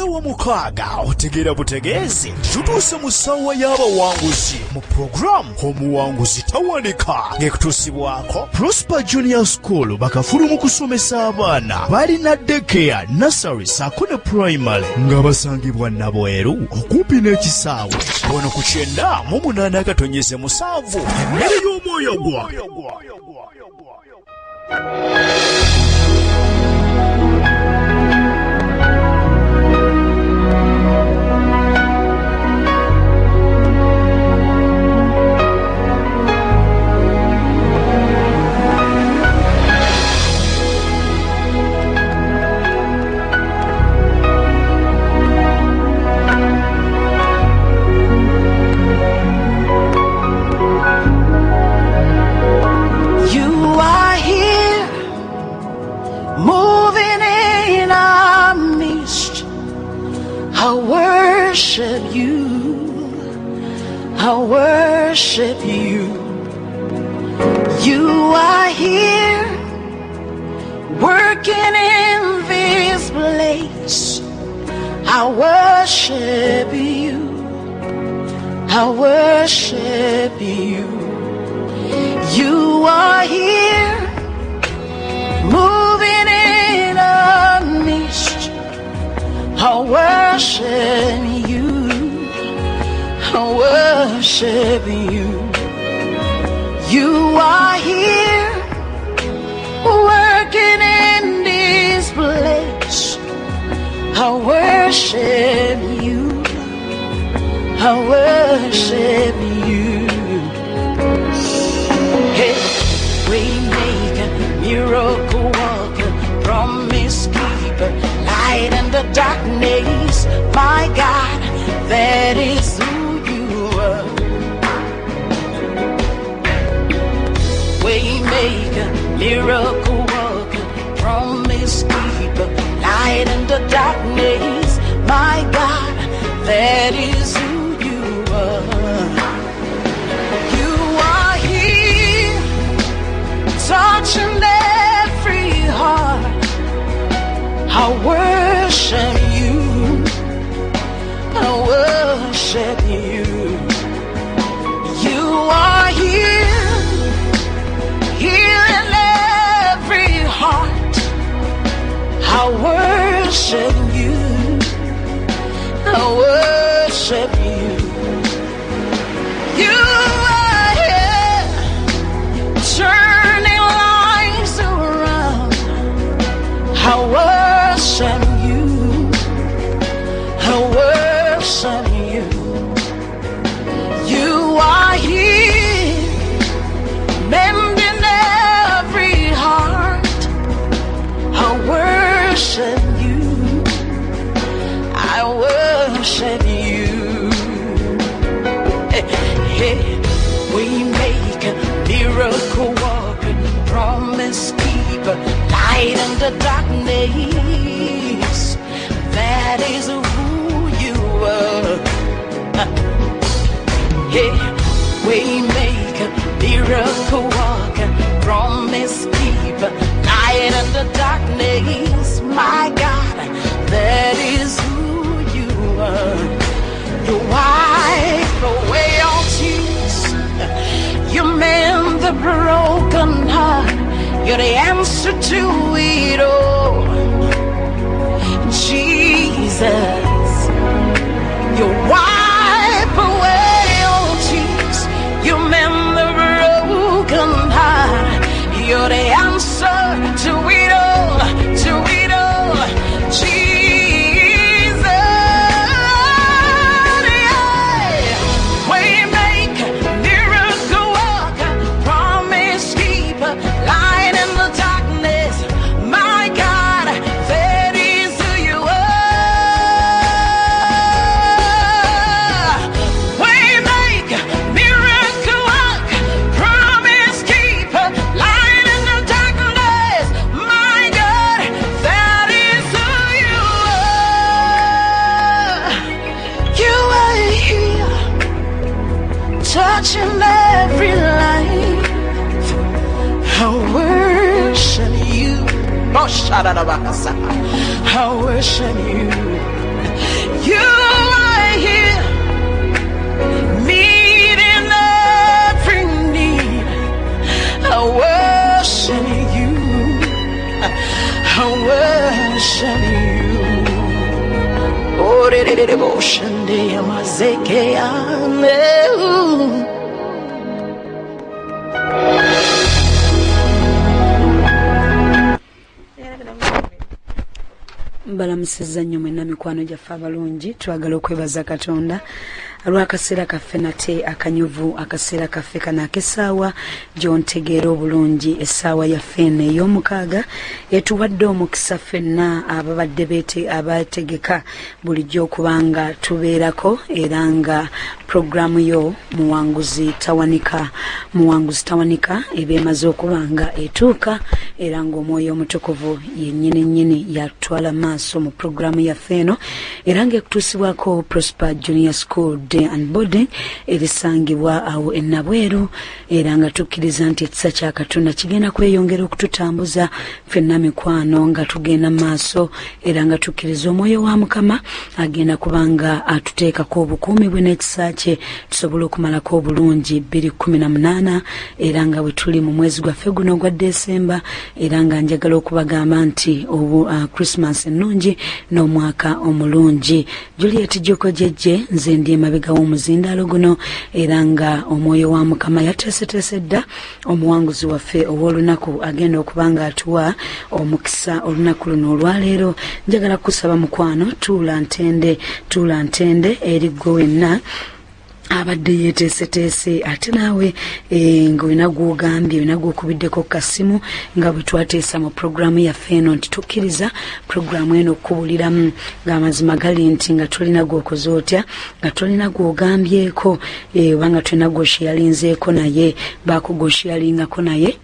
Ssaawa 6 otegeera butegeezi nti tutuuse mu ssaawa y'abawanguzi mu pulogulaamu Omuwanguzi Tawanika, ng'ekutuusibwako Prosper Junior School. Bakafulu mu kusomesa abaana, balina daycare, nursery saako ne primary, nga basangibwa Nabweru okumpi n'ekisaawe ono ku 98.7, emmere y'omwoyo gwa. You are here, moving in our midst. I worship you. I worship you. You are here, working in this place. I worship you. I worship you. You are here, moving in our midst. I worship you. I worship you. You are here, working in this place. I worship you. I worship you. Hey, waymaker, miracle worker, promise keeper, light in the darkness. My God, that is who you are. Waymaker, miracle worker, promise keeper, light in the darkness. My God, that is who you are. You are here, touching every heart. I worship you. I worship you. You are here, healing every heart. I worship you. I worship you. You are here, turning lives around. I worship you. I worship you. You are here, mending every heart. I worship you. I worship you. Hey, hey, waymaker, miracle worker, promise keeper, light in the darkness. That is who you are. Hey, waymaker, miracle worker, promise keeper, light in the darkness. My God, that is who you are. You wipe away all tears. You mend the broken heart. You're the answer to it all. Jesus, you wipe away all tears. You mend the broken heart. You're the answer to it all, to it all. Jesus, yeah. Waymaker, miracle worker, promise keeper, light in the darkness. My God, that is who you are. Waymaker, miracle worker, promise keeper, light in the darkness. My God, that is who you are. You are here, touching every life. I worship you. Oh, shadadabakasa. I worship you. Mbalamusizza nnyo mwenna mikwano gyaffe abalungi. Twagala okwebaza Katonda olw'akaseera kaffe nate akanyuvu, akaseera kaffe kano ak'essaawa gy'ontegeera obulungi, essaawa yaffe eno ey'omukaaga etuwadde omukisa ffenna ababadde beete abategeka bulijjo okuba nga tubeerako, era nga puroguramu yo Muwanguzi Tawanika, Muwanguzi Tawanika eba emaze okuba nga etuuka, era ng'Omwoyo Omutukuvu yennyini nnyini yatwala maaso mu puroguramu yaffe eno, era ng'ekutuusibwako Prosper Junior School Day and Boarding erisangibwa awo enabweru, era nga tukkiriza nti ekisa kya Katonda kigenda kweyongera okututambuza ffenna mikwano nga tugenda maaso, era nga tukkiriza Omwoyo wa Mukama agenda kubanga atuteekako obukuumi bwe n'ekisa kye tusobole okumalako obulungi 218, era nga bwe tuli mu mwezi gwaffe guno ogwa Desemba, era nga njagala okubagamba nti obu Christmas ennungi n'omwaka omulungi. Juliet Joko Jejje nze ndi emabega w'omuzindaalo guno, era nga Omwoyo wa Mukama yateeseteese dda omuwanguzi waffe ow'olunaku agenda okuba nga atuwa omukisa olunaku luno olwaleero. Njagala kukusaba mukwano, tuula ntende, tuula ntende eri ggwe wenna abadde yeteeseteese, ate naawe nga olina gwogambye, olina gwokubiddeko kasimu, nga bwe twateesa mu puroguramu yaffe eno nti tukkiriza puroguramu eno okukubuliramu ng'amazima gali nti nga tolina gwokoze otya, nga tolina gwogambyeko, oba nga tolina gwosheyalinzeeko naye bakugwosheyalingako naye,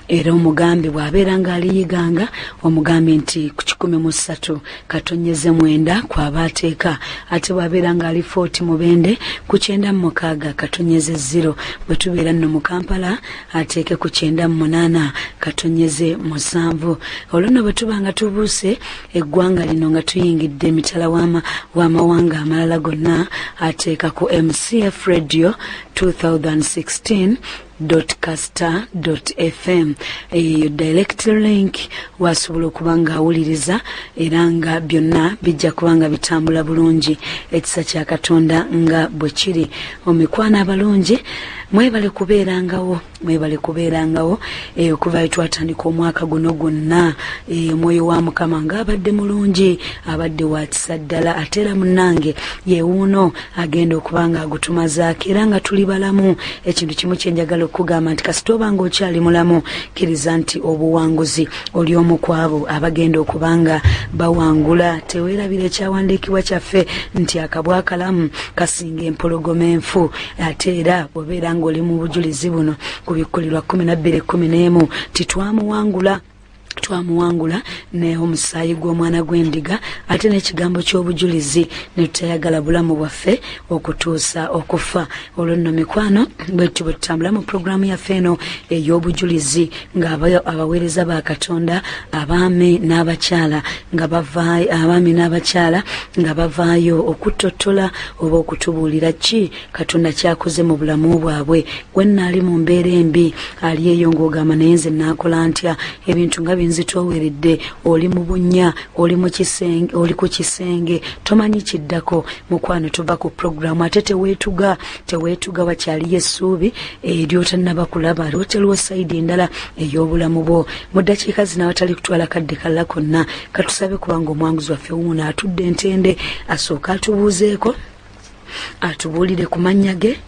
era omugambi bw'abeera ng'aliyiganga omugambi nti ku 103.9 kwaba ateeka, ate bw'abeera ng'ali Fort Mubende ku 96.0, bwe tubeera nno mu Kampala ateeke ku 98.7. Olwo nno bwe tuba nga tubuuse eggwanga lino nga tuyingidde emitala w'amawanga amalala gonna, ateeka ku MCF Radio 2016 caster fm, eyo direct link wasobola okuba nga awuliriza, era nga byonna bijja kuba nga bitambula bulungi ekisa kya Katonda nga bwe kiri. Omikwano abalungi, mwebale kubeerangawo, mwebale kubeerangawo okuva we twatandika omwaka guno gwonna. Omwoyo wa Mukama ng'abadde mulungi, abadde wa kisa ddala, ate era munnange yewuuno agenda okuba nga agutumazaako, era nga tuli balamu. Ekintu kimu kyenjagala okugamba nti kasita oba nga okyali mulamu, kkiriza nti obuwanguzi oli omu ku abo abagenda okuba nga bawangula. Teweerabira ekyawandiikibwa kyaffe nti akabwa akalamu kasinga empologoma enfu. Ate era bw'obeera ng'oli mu bujulizi buno ku Bikkulirwa 12:11 titwamuwangula, twamuwangula ne omusaayi gw'omwana gw'endiga ate n'ekigambo ky'obujulizi, ne tutayagala bulamu bwaffe okutuusa okufa. Olwo nno mikwano, bwetyo bwe tutambula mu puroguramu yaffe eno ey'obujulizi, nga abaweereza ba Katonda abaami n'abakyala nga bavaayo, abaami n'abakyala nga bavaayo okuttottola oba okutubuulira ki Katonda kyakoze mu bulamu bwabwe. Gwenna ali mu mbeera embi, ali eyo ng'ogamba naye nze naakola ntya, ebintu nga binzitooweredde, oli mu bunnya, oli mu kisenge, oli ku kisenge, tomanyi kiddako, mukwano tuva ku puroguramu ate teweetuga, teweetuga, wakyaliyo essuubi eryotannaba kulaba lwoteliwo sayidi endala ey'obulamu bwo. Mu ddakiika zino awatali kutwala kadde kalala konna, katusabe kubanga omuwanguzi waffe wuuno atudde entende, asooke atubuuzeeko, atubuulire ku mannya ge,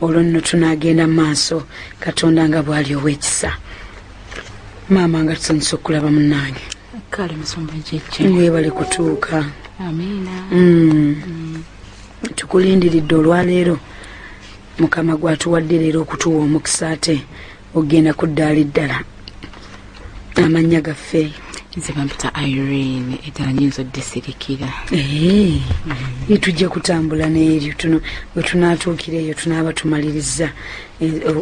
olwo nno tunaagenda mu maaso Katonda nga bw'ali ow'ekisa. Maama, nga tusanyusa okulaba munnange. Kale musumba Jejje. Mwebale kutuuka. Amiina. Tukulindiridde olwaleero Mukama gwatuwadde leero okutuwa omukisa ate ogenda ku ddaala eddala. Amannya gaffe? Nze bampita Irene, eddala nyinza oddisirikira. Ee, tujja kutambula n'eryo tuno we tunaatuukira eyo tunaaba tumaliriza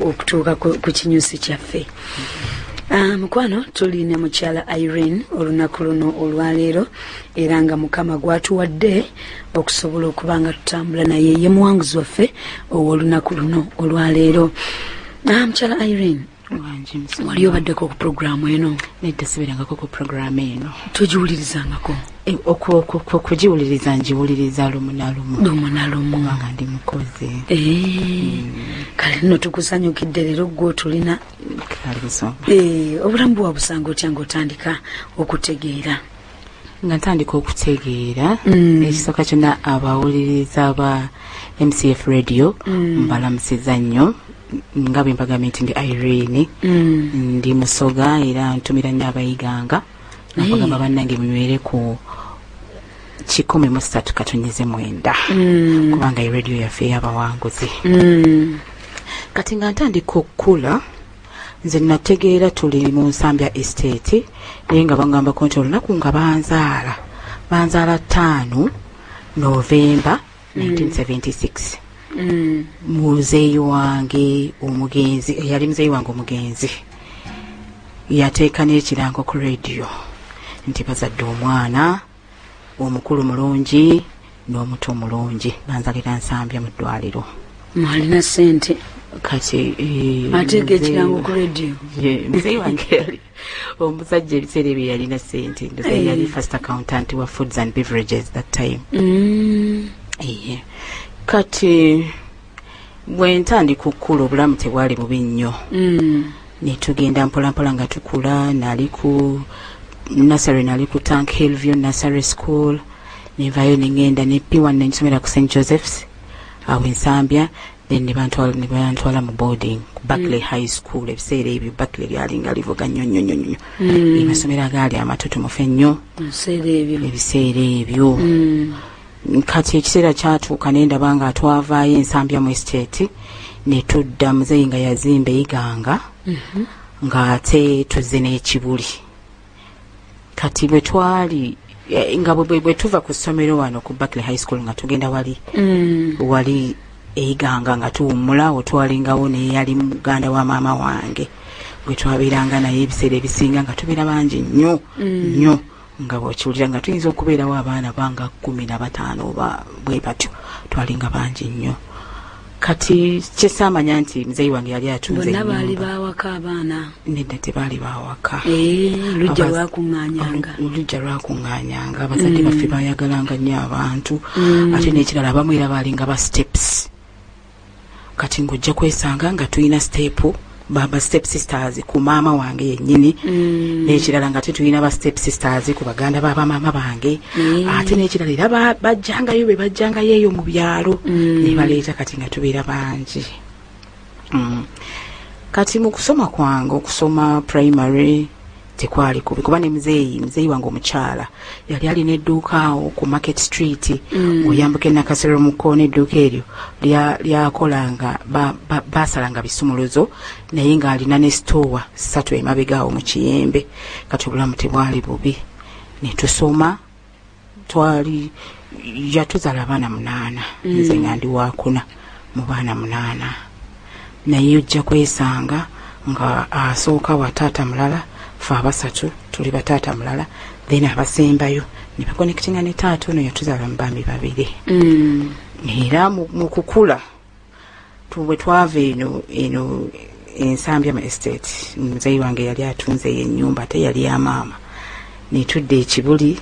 okutuuka ku kinyusi kyaffe. Mukwano, tuli ne mukyala Irene olunaku luno olwaleero, era nga Mukama gwatuwadde okusobola okuba nga tutambula naye, ye muwanguzi waffe ow'olunaku luno olwaleero. Mukyala Irene. Wangi musumba. Wali obaddeko ku puroguramu eno? Nedda, sibeerangako ku puroguramu eno. Togiwulirizangako? Eh, okugiwuliriza ngiwuliriza lumu na lumu. Lumu na lumu. Kubanga ndi mukozi. Eh, kale nno tukusanyukidde leero gwe otulina. Kale musumba. Eh, obulamu bwabusanga otya ng'otandika okutegeera? Nga ntandika okutegeera, ekisooka kyonna, abawuliriza ba MCF Radio mbalamusiza nnyo. Nga bwe mbagambye nti ndi Irene, ndi Musoga, era ntumira nnyo abayiganga nakugamba, bannange, munywere ku 103.9, kubanga eradio yaffe ey'abawanguzi. Kati nga ntandika okukula, nze nategeera tuli mu Nsambya Estate, naye nga bangambako nti olunaku nga banzaala 5 Novemba 1976, muzeeyi wange omugenzi, eyali muzeeyi wange omugenzi, yateeka n'ekirango ku rediyo nti bazadde omwana omukulu mulungi n'omuto mulungi. Banzalira Nsambya mu ddwaliro. Mwalina sente? Kati ateeka ekirango ku rediyo. Muzeeyi wange yali omusajja ebiseera ebyo yalina sente. Ndoza yali first accountant wa Foods and Beverages that time. Iye. Kati bwe ntandika okukula, obulamu tebwali bubi nnyo. Netugenda mpolampola nga tukula. Nali ku nursery, nali ku Tank Hillview Nursery School, nenvayo nengenda ne P1 nensomera ku St Joseph's awo Ensambya, then ne bantwala mu boarding ku Berkeley High School. Ebiseera ebyo Berkeley lyalinga livuga nnyo nnyo nnyo nnyo. Amasomero agaali amatutumufu ennyo. Ebiseera ebyo. Ebiseera ebyo. Kati ekiseera kyatuuka nendaba nga twavaayo Ensambya mu estate, ne tudda, muzeeyi nga yazimba Eiganga, ng'ate tuzze n'Ekibuli. Kati bwe twali nga bwe tuva ku ssomero wano ku Berkeley High School, nga tugenda wali wali Eiganga nga tuwummula awo, twalingawo neyali muganda wa maama wange gwe twabeeranga naye ebiseera ebisinga, nga tubeera bangi nnyo nnyo, nga bwekiwulira nga tuyinza okubeerawo abaana banga 15 oba bwe batyo. Twalinga bangi nnyo. Kati kyesaamanya nti muzeeyi wange yali atunze Bonna baali ennyumba. bawaka abaana? Nedda, tebaali bawaka. Eh, olujja lwakuŋŋaanyanga. Olujja lwakuŋŋaanyanga. Abazadde baffe bayagalanga nnyo abantu. Ate n'ekirala, abamu era baalinga ba steps. Kati ng'ojja kwesanga nga tulina step ba step sisters ku maama wange yennyini, n'ekirala nga tetulina ba step sisters ku baganda b'abamaama bange. Ate n'ekirala era bajjangayo, be bajjangayo eyo mu byalo ne baleeta. Kati nga tubeera bangi. Kati mu kusoma kwange, okusoma primary tekwali kubi, kuba ne muzeeyi wange omukyala yali alina edduuka awo ku Market Street. Oyambuka enakasero mu kkoona, edduuka eryo lyakolanga basalanga bisumuluzo, naye ng'alina ne sitowa ssatu emabega awo mu kiyembe. Kati obulamu tebwali bubi, ne tusoma. Twali, yatuzaala abaana munaana, nze nga ndi wakuna mu baana munaana, naye ojja kwesanga nga asooka wa taata mulala, fe abasatu tuli bataata mulala, then abasembayo ne baconnectinga ne taata ono yatuzaala mu baami babiri. Era mu kukula bwe twava eno Ensambya mu estate, muzeeyi wange yali atunze eyo ennyumba, ate yali ya maama, netudda Ekibuli,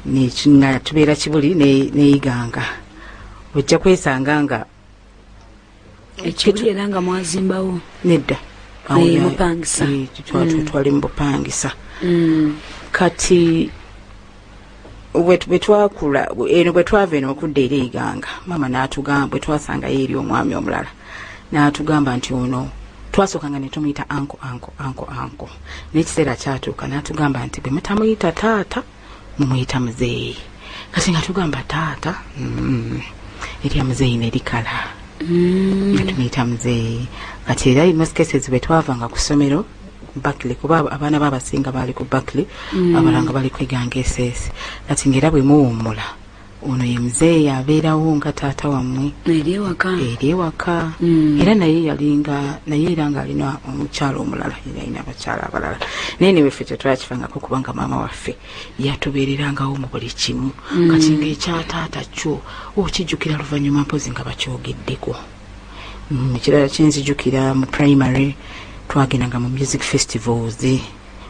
nga tubeera Kibuli neiganga, ojja kwesanga nga Ekibuli era nga mwazimbawo? Nedda. Eh, mupangisa. Eh, twali mu bupangisa. Kati bwe twakula eno, bwe twava eno okudda era Eiganga, maama n'atugamba, bwe twasangayo eri omwami omulala, n'atugamba nti ono twasookanga ne tumuyita uncle, uncle, uncle, uncle, n'ekiseera kyatuuka n'atugamba nti bwe mutamuyita taata, mumuyita muzeeyi. Kati nga tugamba taata, erya muzeeyi ne likala, nga tumuyita muzeeyi. Kati era in most cases bwe twavanga ku ssomero Berkeley, kuba abaana baabasinga baali ku Berkeley, abalala nga bali kweganga SS, kati ngaera bwe muwummula, ono ye muzeeyi abeerawo nga taata wammwe. Eri ewaka. Eri ewaka. Era naye yalinga naye era ng'alina omukyalo omulala, era alina abakyala abalala, naye neweffe tetwakifangako, kubanga maama waffe yatubeererangawo mu buli kimu. Kati ngaekyataata kyo okijjukira luvannyuma mpozi nga bakyogeddeko. Ekirala kyenzijukira mu primary, Twagendanga mu music festivals,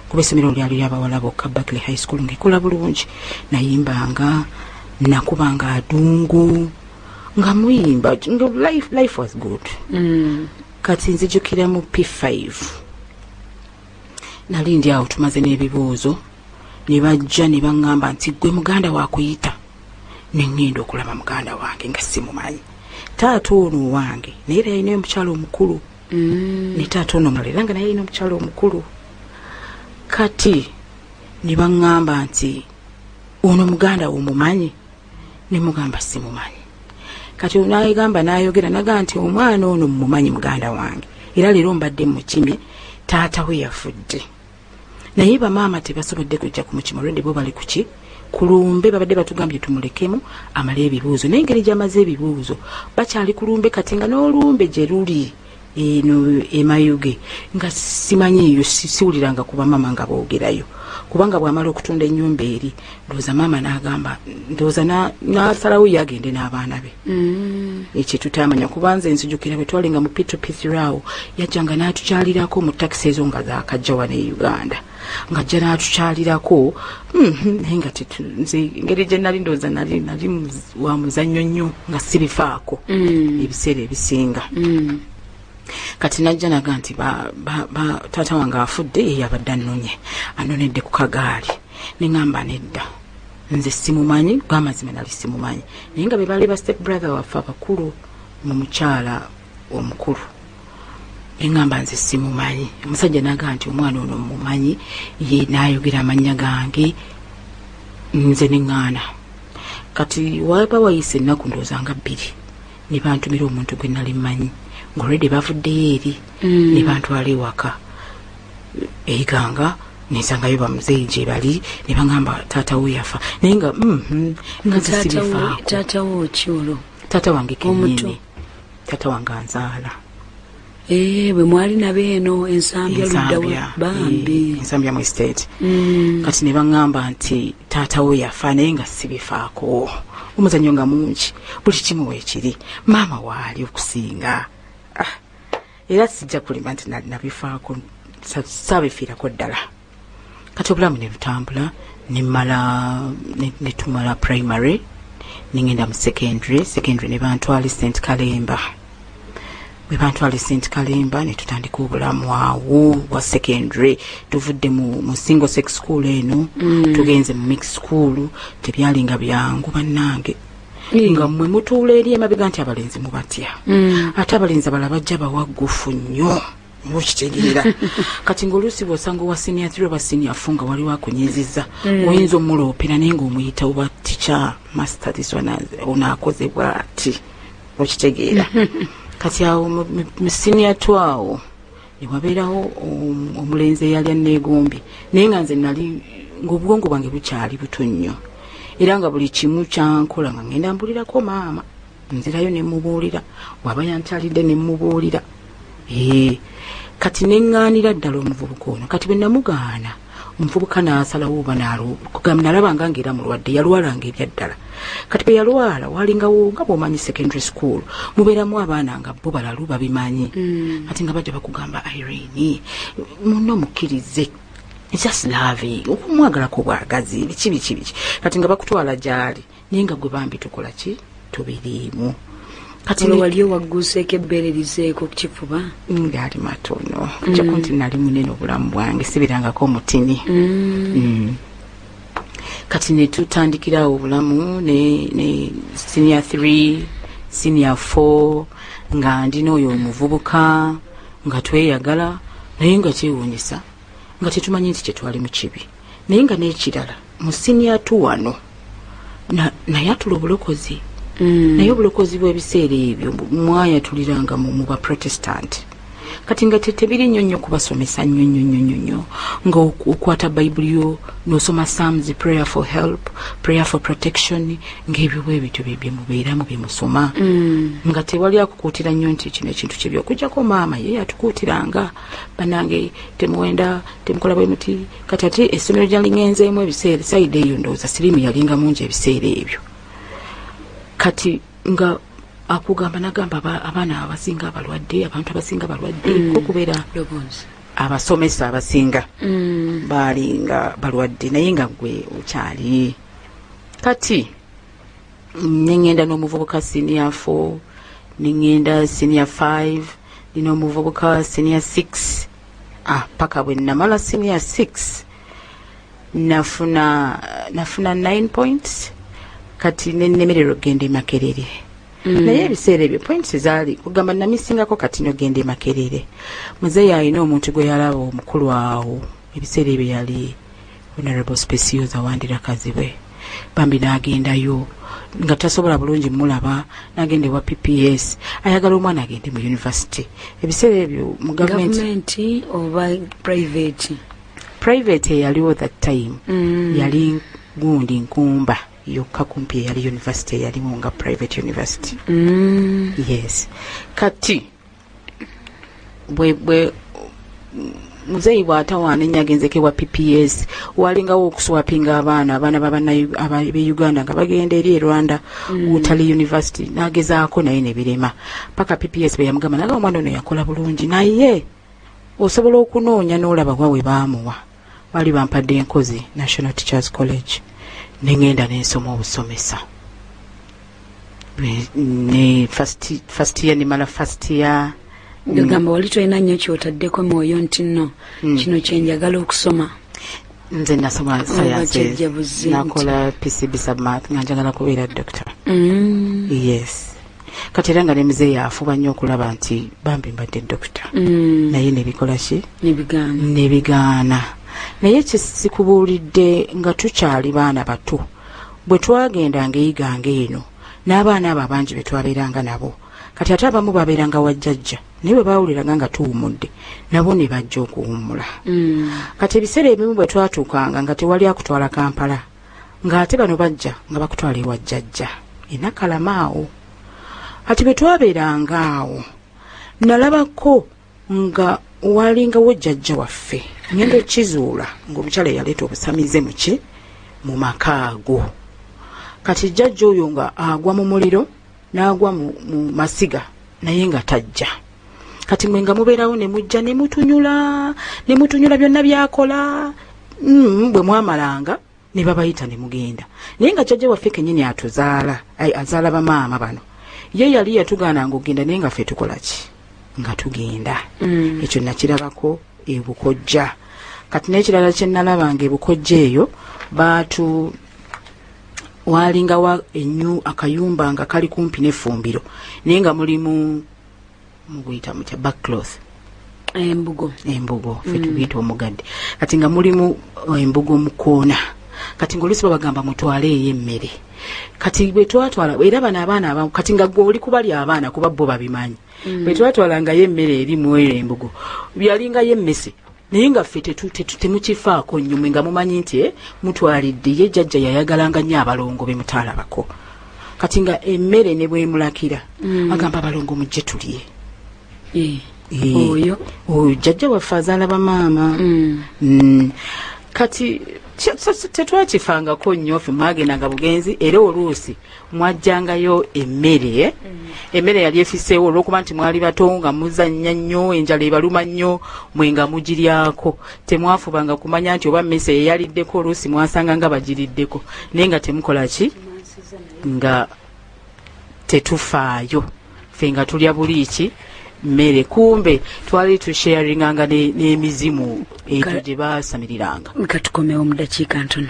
kuba essomero lyali lyabawala bokka, Berkeley High School, ngaekola bulungi. Nayimbanga, nakubanga adungu nga muyimba, nga life was good. Kati nzijukira mu P5 nali ndi awo, tumaze n'ebibuuzo, ne bajja ne baŋŋamba nti gwe muganda wakuyita. Ne ŋŋenda okulaba muganda wange nga simumanyi. Taata ono owange naye era yalinayo omukyalo omukulu, ne taata ono omulala era nga naye alina omukyalo omukulu. Kati ne baŋŋamba nti ono muganda wo mumanyi? Ne mugamba simumanyi. Kati nagamba, nayogera naga nti omwana ono mumumanyi, muganda wange, era leero mbadde mukimye, taata we yafudde, naye bamaama tebasobodde kujja kumukima olwedde, bo bali kuki kulumbe, babadde batugambye tumulekemu amale ebibuuzo, naye engeri gyamaze ebibuuzo bakyali kulumbe. Kati nga n'olumbe gye luli eno emayuge nga simanyiiyo, siwuliranga ku bamaama nga boogerayo, kubanga bw'amala okutunda ennyumba eri, ndowooza maama n'agamba, ndowooza n'asalawo ye agende n'abaana be. Ekyo tutamanya, kubanze nzijukira bwe twalinga mu P2 P3 awo, yajjanga n'atukyalirako mu takisi ezo nga zakajja wano e Uganda, ng'ajja n'atukyalirako. Naye nga nze engeri gye nali, ndowooza nali wa muzannyo nnyo nga sibifaako ebiseera ebisinga. Kati najja naga nti taata wange afudde, ye yabadde annonye, anonedde ku kagaali. Neŋŋamba nedda, nze simumanyi. Gwamazima nali simumanyi, naye nga be baali ba step brother waffe abakulu mu mukyala omukulu. Neŋŋamba nze simumanyi. Omusajja naga nti omwana ono mumanyi, ye nayogera amannya gange, nze neŋŋaana. Kati waba wayise ennaku ndowooza nga 2, ne bantumira omuntu gwe nali mmanyi ng'olwedde bavuddeyo eri, ne bantwala ewaka eiganga, nensangayo bamuzeeyi gye bali, ne baŋŋamba taata we yafa, naye nga nga nze sibifaako. Taata wo ki olwo? Taata wange Omuto. Kennyini, taata wange anzaala. Eh, bwe mwali nabo eno Ensambya luddawa? Ensambya. Bambi. Ensambya mu estate. Kati ne baŋŋamba nti taata we yafa, naye nga sibifaako, omuzannyo nga mungi, buli kimu weekiri, maama waali okusinga. Ah, era sijja kulimba nti nabifaako, saabifiirako ddala. Kati obulamu ne butambula, nemala netumala primary, nengenda mu secondary. Secondary ne bantwala e St Kalemba. Bwe bantwala e St Kalemba, ne tutandika obulamu awo bwa secondary. Tuvudde mu single sex school eno, tugenze mu mix school. Tebyalinga byangu bannange, nga mmwe mutuula eri emabega nti abalenzi mubatya, ate abalenzi abalala bajja bawaggufu nnyo, okitegeera? Kati ngaoluusi bwosanga owa senior 3 oba senior 4 nga waliwo akunyizizza, oyinza omuloopera, naye ngaomuyita oba teacher, master, this one ono akoze bwati, okitegeera? Kati awo mu senior 2 awo newabeerawo omulenzi eyali aneegombye, naye nga nze nali ngaobwongo bwange bukyali buto nnyo, era nga buli kimu kyankola nga ngenda mbulirako maama, nzirayo nemubuulira, bw'aba yankyalidde nemubuulira. Ee, kati neŋŋaanira ddala omuvubuka ono. Kati bwe namugaana, omuvubuka n'asalawo oba kugamba nalabanga ngaera mulwadde, yalwalanga ebyaddala. Kati bwe yalwala, walingawo nga bw'omanyi secondary school mubeeramu abaana nga bo balalu babimanyi. Kati nga bajja bakugamba, "Irene, munno mukkirize, just loving, okumwagalako bwagazi, biki biki biki." Kati nga bakutwala gyali, naye nga gwe bambi tukola ki, tubiriimu. Kati olwo wali owagguuseeko ebbeere lizeeko ku kifuba? Ngaali matono, kujjako nti nali munene, obulamu bwange sibirangako omutini. Kati netutandikirawo obulamu ne senior 3, senior 4, nga ndina oyo omuvubuka nga tweyagala, naye nga kyewuunyisa nga tetumanyi nti kyetwali mu kibi. Naye nga n'ekirala, mu senior 2 wano nayatula obulokozi. Naye obulokozi bw'ebiseera ebyo mwayatuliranga mu baprotestant. Kati nga tebiri nnyo nnyo kubasomesa nnyo nnyo nnyo nnyo nnyo, nga okwata Bayibuli yo n'osoma Psalms, prayer for help, prayer for protection, ng'ebyo bwe bityo bye mubeeramu bye musoma, nga tewali akukuutira nnyo nti kino ekintu kibi, okuggyako maama ye yatukuutiranga, "Banange, temuwenda, temukola bwe muti." Kati ate essomero gyali ŋŋenzeemu ebiseera side eyo, ndowooza siriimu yalinga mungi ebiseera ebyo. Kati nga Akugamba nagamba abaana abasinga abalwadde, abantu abasinga balwadde, okubeera Loboozi. Abasomesa abasinga baali nga balwadde, naye nga gwe okyali. Kati neŋŋenda n'omuvubuka senior 4, neŋŋenda senior 5, nina omuvubuka senior 6, paka bwe namala senior 6 nafuna 9 points. Kati nenemererwa okugenda e Makerere. Naye ebiseera ebyo points zaali kugamba namisingako. Kati nogenda e Makerere, muzeeyi alina omuntu gwe yalaba omukulu awo, ebiseera ebyo yali Honorable Specioza Wandira Kazibwe. Bambi n'agendayo nga tasobola bulungi mulaba, n'agenda ewa PPS, ayagala omwana agende mu university. Ebiseera ebyo mu gavumenti. Gavumenti oba private? Private eyaliwo that time yali gundi Nkumba yokka kumpi eyali university eyaliwo nga private university. Yes, kati bwe muzeeyi bw'atawaana ennyo agenzeko ewa PPS, walingawo okuswapinga abaana b'e Uganda nga bagenda eri e Rwanda, Butare University. N'agezaako naye ne birema, paka PPS bwe yamugamba, naga omwana ono yakola bulungi, naye osobola okunoonya n'olaba wa we baamuwa. Baali bampadde Enkozi National Teachers College, neŋŋenda nensoma obusomesa. Ne first year, nimala first year. Ngagamba wali tolina nnyo kyotaddeko mwoyo nti nno kino kyenjagala okusoma? Nze nasoma sciences. Kyajja buzzi. Nakola PCB submath nga njagala kubeera doctor. Yes, kati era nga ne muzeeyi afuba nnyo okulaba nti bambi mbadde doctor. Naye nebikola ki? Nebigaana. Nebigaana. Naye kyesikubuulidde, nga tukyali baana bato, bwe twagendanga eyiganga eno n'abaana abo abangi be twabeeranga nabo, kati ate abamu babeeranga wajjajja, naye bwe baawuliranga nga tuwummudde, nabo ne bajja okuwummula. Kati ebiseera ebimu bwe twatuukanga nga tewali akutwala Kampala, ng'ate bano bajja nga bakutwala ewa jjajja enakalama awo. Kati bwe twabeeranga awo, nalabako nga walingawo jjajja waffe, ngenda okukizuula ng'omukyala eyaleeta obusamize muki mu maka ago. Kati jjajja oyo nga agwa mu muliro n'agwa mu masiga, naye nga tajja. Kati mwe nga mubeerawo ne mujja ne mutunyula, ne mutunyula byonna byakola. Bwe mwamalanga ne babayita ne mugenda, naye nga jjajja waffe kennyini atuzaala, azaala bamaama bano, ye yali yatugaananga okugenda, naye nga ffe tukola ki? Nga tugenda. Ekyo nakirabako ebukojja. Kati n'ekirala kye nalabanga ebukojja eyo, baatu walingawa enyu akayumba nga kali kumpi n'effumbiro, naye nga mulimu, muguyita mutya, backcloth? Embugo. Embugo, ffe tugiyita omugadde. Kati nga mulimu embugo mu koona. Kati ngaoluusi babagamba mutwale eyo emmere. Kati bwe twatwala, era bano abaana abamu, kati nga gwe oli kubali abaana kuba bo babimanyi, bwe twatwalangayo emmere eri mu eyo embugo, yalingayo emmese, naye nga ffe temukifaako nnyo. Mwe nga mumanyi nti mutwalidde ye jjajja yayagalanga nnyo abalongo be mutaalabako. Kati nga emmere ne bwemulakira, agamba abalongo mujje tulye. Oyo? Oyo jjajja waffe azaala bamaama. Kati tetwakifangako nnyo ffe, mwagendanga bugenzi, era oluusi mwajjangayo emmere, emmere yali efiseewo, olwokuba nti mwali bato nga muzannya nnyo, enjala ebaluma nnyo, mwe nga mugiryako. Temwafubanga kumanya nti oba mmese yeyaliddeko. Oluusi mwasanga nga bagiriddeko, naye nga temukola ki, nga tetufaayo. Ffe nga tulya buliiki mmere, kumbe twali tusharinganga n'emizimu egyo gye baasamiriranga. Katukomewo mu dakiika ntono.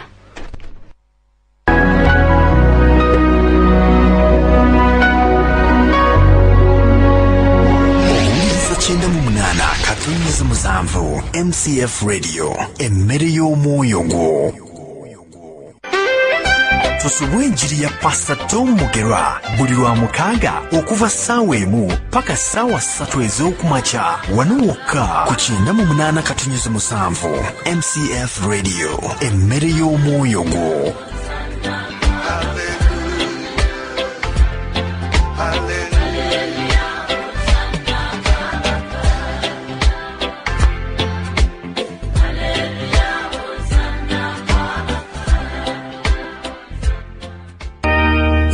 Owuliriza 98.7 MCF Radio, emmere y'omwoyo gwo. Tusubwa enjiri ya Pasita Tom Mugerwa buli lwa mukaaga okuva ssaawa 1 paka ssaawa 3 ez'okumakya, wano wokka ku 98.7 MCF Radio, emmere y'omwoyo gwo.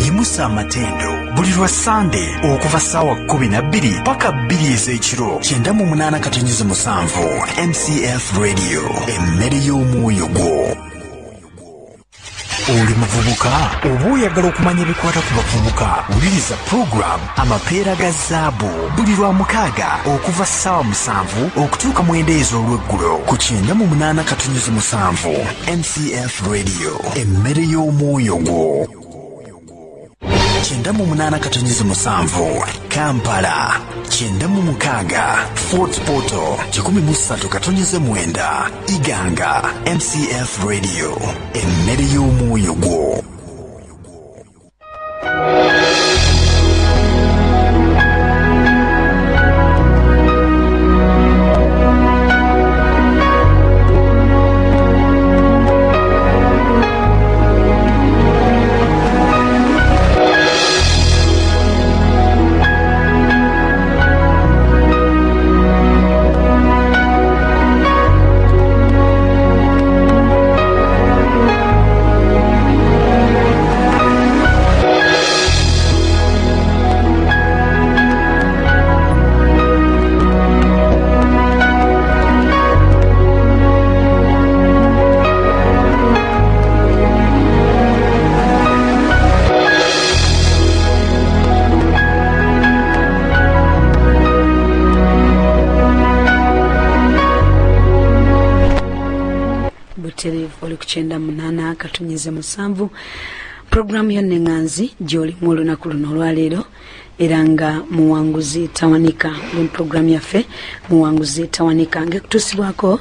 Yimusa amata. Katendo buli lwa Sande okuva ssaawa 12 paka 2 ez'ekiro, 98.7 MCF Radio, emmere y'omwoyo gwo. Oli muvubuka oba oyagala okumanya ebikwata ku bavubuka? Wuliriza puroguramu Amapeera ga Zaabu buli lwa mukaaga okuva ssaawa 7 okutuuka 9 ez'olweggulo ku 98.7 MCF Radio, emmere y'omwoyo gwo. 98.7 Kampala, 96 Fort Portal, 103.9 Iganga. MCF Radio, emmere y'omwoyo gwo. Butereevu oli ku 98.7, puroguramu yonna eŋŋanzi gy'olimu olunaku luno olwaleero, era nga Muwanguzi Tawanika mu puroguramu yaffe Muwanguzi Tawanika, ng'ekutuusibwako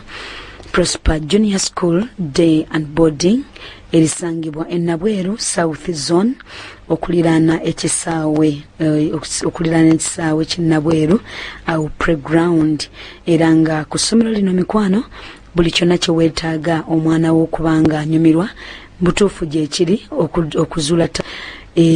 Prosper Junior School Day and Boarding, erisangibwa e Nabweru South Zone, okuliraana ekisaawe ky'e Nabweru awo playground. Era nga ku ssomero lino, mikwano, buli kyonna kyeweetaaga omwana wo okubanga anyumirwa butuufu gyekiri. Okuzuula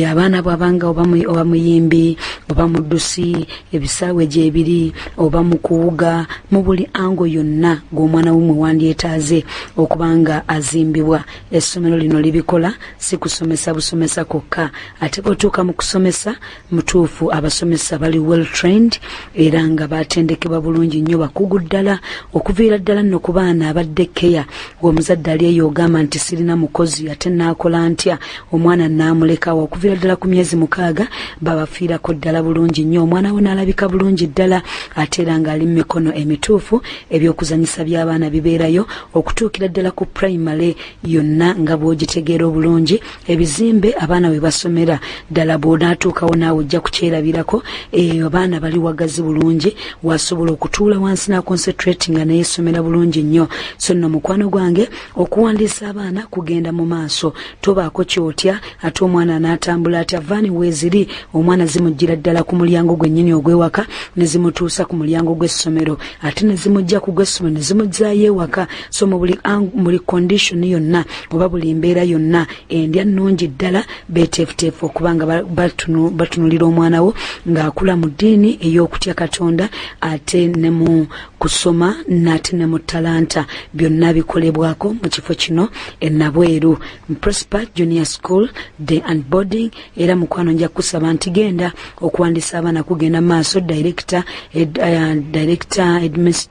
abaana bwabanga oba muyimbi oba muddusi, ebisaawe gyebiri, oba mukuwuga, mu buli angle yonna ng'omwana wo mwe wandyetaaze okubanga azimbibwa, essomero lino libikola. Si kusomesa busomesa kwokka, ate bw'otuuka mu kusomesa mutuufu, abasomesa bali well trained era nga batendekebwa bulungi nnyo, bakugu ddala, okuviira ddala nno ku baana abadde keya. Omuzadde ali eyo ogamba nti sirina mukozi, ate naakola ntya omwana naamulekawo? Okuviira ddala ku myezi 6 babafiirako ddala bulungi nnyo, omwana we n'alabika bulungi ddala, ate era ng'ali mu mikono emituufu. Ebyokuzanyisa by'abaana bibeerayo okutuukira ddala ku primary yonna nga bw'ogitegeera obulungi. Ebizimbe abaana we basomera ddala, bw'onaatuukawo naawe ojja kukyerabirako. Eyo abaana bali wagazi bulungi, wasobola okutuula wansi naconcentrate nga neyesomera bulungi nnyo. So nno mukwano gwange, okuwandiisa abaana kugenda mu maaso, tobaako kyotya. Ate omwana anaatambula atya? Vaani weeziri, omwana zimuggira ddala ku mulyango gwennyini ogw'ewaka ne zimutuusa ku mulyango gw'essomero, ate ne zimujja ku gw'essomero ne zimuzzaayo ewaka. So mu buli condition yonna oba buli mbeera yonna, endya nnungi ddala, beteefuteefu okuba nga batunulira omwana wo ng'akula mu ddiini ey'okutya Katonda, ate ne mu kusoma, nate ne mu talanta. Byonna bikolebwako mu kifo kino e Nabweru, Prosper Junior School Day and Boarding. Era mukwano, nja kusaba nti genda, okuwandiisa abaana kugenda maaso. Director,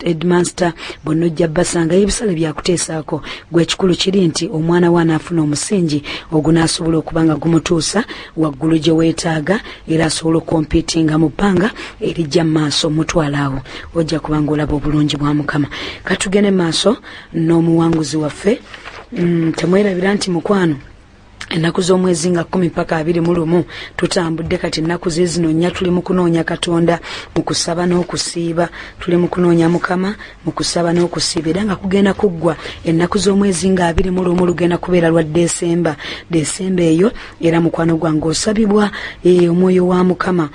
headmaster, bonna ojja basanga. Ebisale byakuteesaako gwe. Ekikulu kiri nti omwana we anaafuna omusingi ogunaasobola okuba nga gumutuusa waggulu gye weetaaga, era asobola okucompetinga mu bbanga erijja mu maaso. Mutwala awo, ojja kuba nga olaba obulungi bwa Mukama. Katugende maaso n'omuwanguzi waffe. Temwerabira nti mukwano, ennaku z'omwezi nga 10 paka 21 tutambudde. Kati ennaku ze zino 4 tuli mu kunoonya Katonda mu kusaba n'okusiiba. Tuli mu kunoonya Mukama mu kusaba n'okusiiba, era nga kugenda kuggwa ennaku z'omwezi nga 21, lugenda kubeera lwa Desemba, Desemba eyo. Era mukwano gwange, osabibwa omwoyo wa Mukama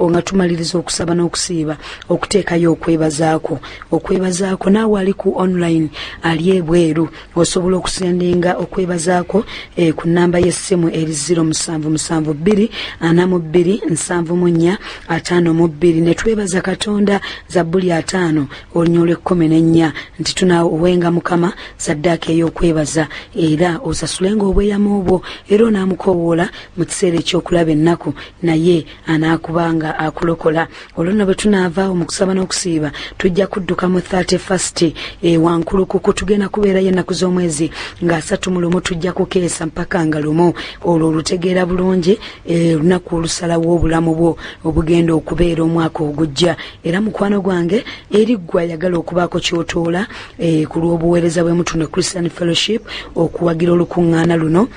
nga tumaliriza okusaba n'okusiiba okuteekayo okwebazaako, okwebazaako. Naawe ali ku online, ali ebweru, osobola okusendinga okwebazaako. eh, ku nnamba y'essimu eri 0772 42 74 52. Ne twebaza Katonda, Zabbuli 50 olunya olw'ekkumi n'ennya, nti tunaawenga Mukama saddaaka ey'okwebaza, era osasulenga obweyamo bwo, era onaamukoowoola mu kiseera eky'okulaba ennaku, naye anaakubanga akulokola. Olwo nno bwe tunaavaawo mu kusaba n'okusiiba, tujja kudduka mu 31st ewankulukuku. Tugenda kubeerayo ennaku z'omwezi nga 31, tujja kukeesa mpaka nga 1. Olwo olutegeera bulungi, olunaku olusalawo obulamu bwo obugenda okubeera omwaka ogujja. Era mukwano gwange, eri ggwe ayagala okubaako kyotoola ku lw'obuweereza bw'Emutundwe Christian Fellowship okuwagira olukuŋŋaana luno,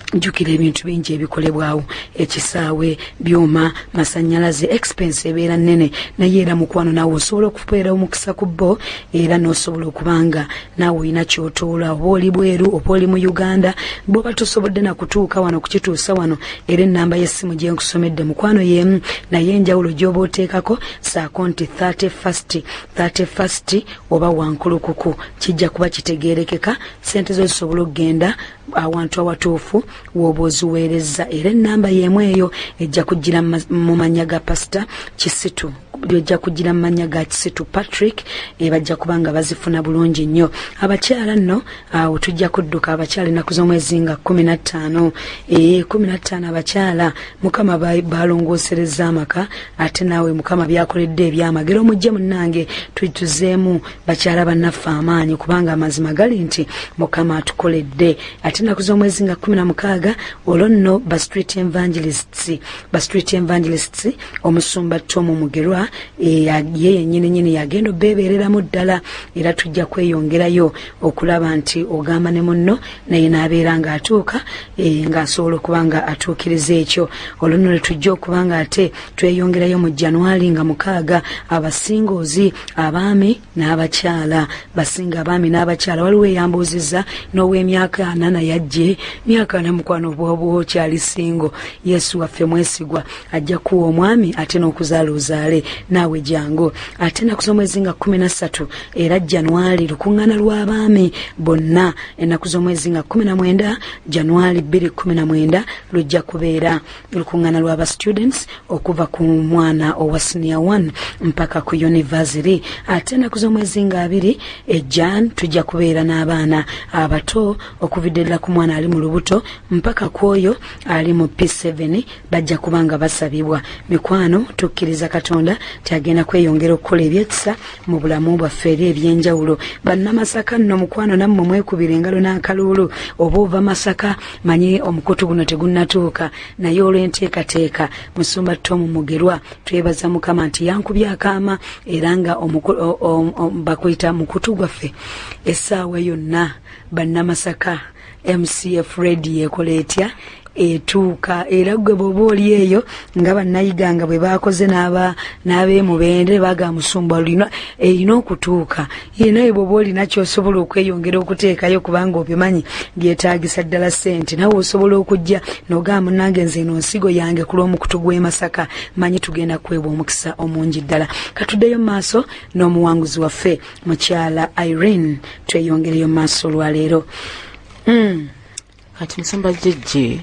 jjukira ebintu bingi ebikolebwawo: ekisaawe, byuma, masanyalaze, expense ebeera nnene. Naye era mukwano, naawe osobola okubeera omukisa ku bo, era n'osobola okubanga naawe olina kyotoola, oba oli bweru oba oli mu Uganda, bwoba tosobodde nakutuuka wano kukituusa wano. Era enamba y'essimu gye nkusomedde, mukwano, y'emu, naye enjawulo gy'oba oteekako saako nti 31st, 31st oba wankulukuku, kijja kuba kitegeerekeka. Sente zo zisobola okugenda awantu awatuufu w'oba oziweereza. Era enamba y'emu eyo ejja kugira mu mannya ga Pasita Kisitu, ejja kugira mu mannya ga Kisitu Patrick, bajja kuba nga bazifuna bulungi nnyo. Abakyala nno awo tujja kudduka abakyala ennaku z'omwezi nga 15, 15. Abakyala Mukama balongoosereza amaka, ate naawe Mukama byakoledde ebyamagero, mujje munnange tutuzeemu bakyala bannaffe amaanyi, kubanga amazima gali nti Mukama atukoledde. Ate ennaku z'omwezi nga 16, olwo nno ba street evangelists, ba street evangelists, omusumba Tom Mugerwa ye yennyini nyini yagenda obeebeereramu ddala. Era tujja kweyongerayo okulaba nti ogamba ne munno naye n'abeera ng'atuuka ng'asobola okuba nga atuukiriza ekyo. Olwo nno lwe tujja okuba nga ate tweyongerayo mu January nga 6, abasingoozi, abaami n'abakyala, basinga abaami n'abakyala. Waliwo eyambuuzizza n'ow'emyaka 40 naye ajje. Myaka 40, mukwano, bwoba okyali single, Yesu waffe mwesigwa, ajja kuwa omwami ate n'okuzaala ozaale naawe, jangu. Ate ennaku z'omwezi nga 13 era January, lukuŋŋaana lw'abaami bonna. Ennaku z'omwezi nga 19 January 219 lujja kubeera lukuŋŋaana lw'aba students okuva ku mwana owa senior 1 mpaka ku university. Ate ennaku z'omwezi nga 20 ejan tujja kubeera n'abaana abato okuvidde ddala ku mwana ali mu lubuto mpaka ku oyo ali mu P7, bajja kuba nga basabibwa. Mikwano, tukkiriza Katonda ti agenda kweyongera okukola ebyekisa mu bulamu bwaffe eri ebyenjawulo. Bannamasaka nno, mukwano, nammwe mwekubira engalo n'akaluulu. Oba ova Masaka, manyi omukutu guno tegunnatuuka, naye olw'enteekateeka musumba Tom Mugerwa, twebaza Mukama nti yankubye akaama, era nga bakuyita mukutu gwaffe essaawa yonna. Bannamasaka, MCF Radio ekola etya? Etuuka. Era gwe bw'oba oli eyo nga bannayiganga bwe bakoze n'ab'emubende baga musumba lina erina okutuuka ye, naye bw'oba olina kyosobola okweyongera okuteekayo, kubanga obimanyi byetaagisa ddala ssente, nawe osobola okujja n'ogamba, munnange, nze eno nsigo yange ku lw'omukutu gw'e Masaka. Manyi tugenda kuweebwa omukisa omungi ddala. Katuddeyo mu maaso n'omuwanguzi waffe, mukyala Irene, tweyongereyo mu maaso olwaleero. Kati musumba jjejje,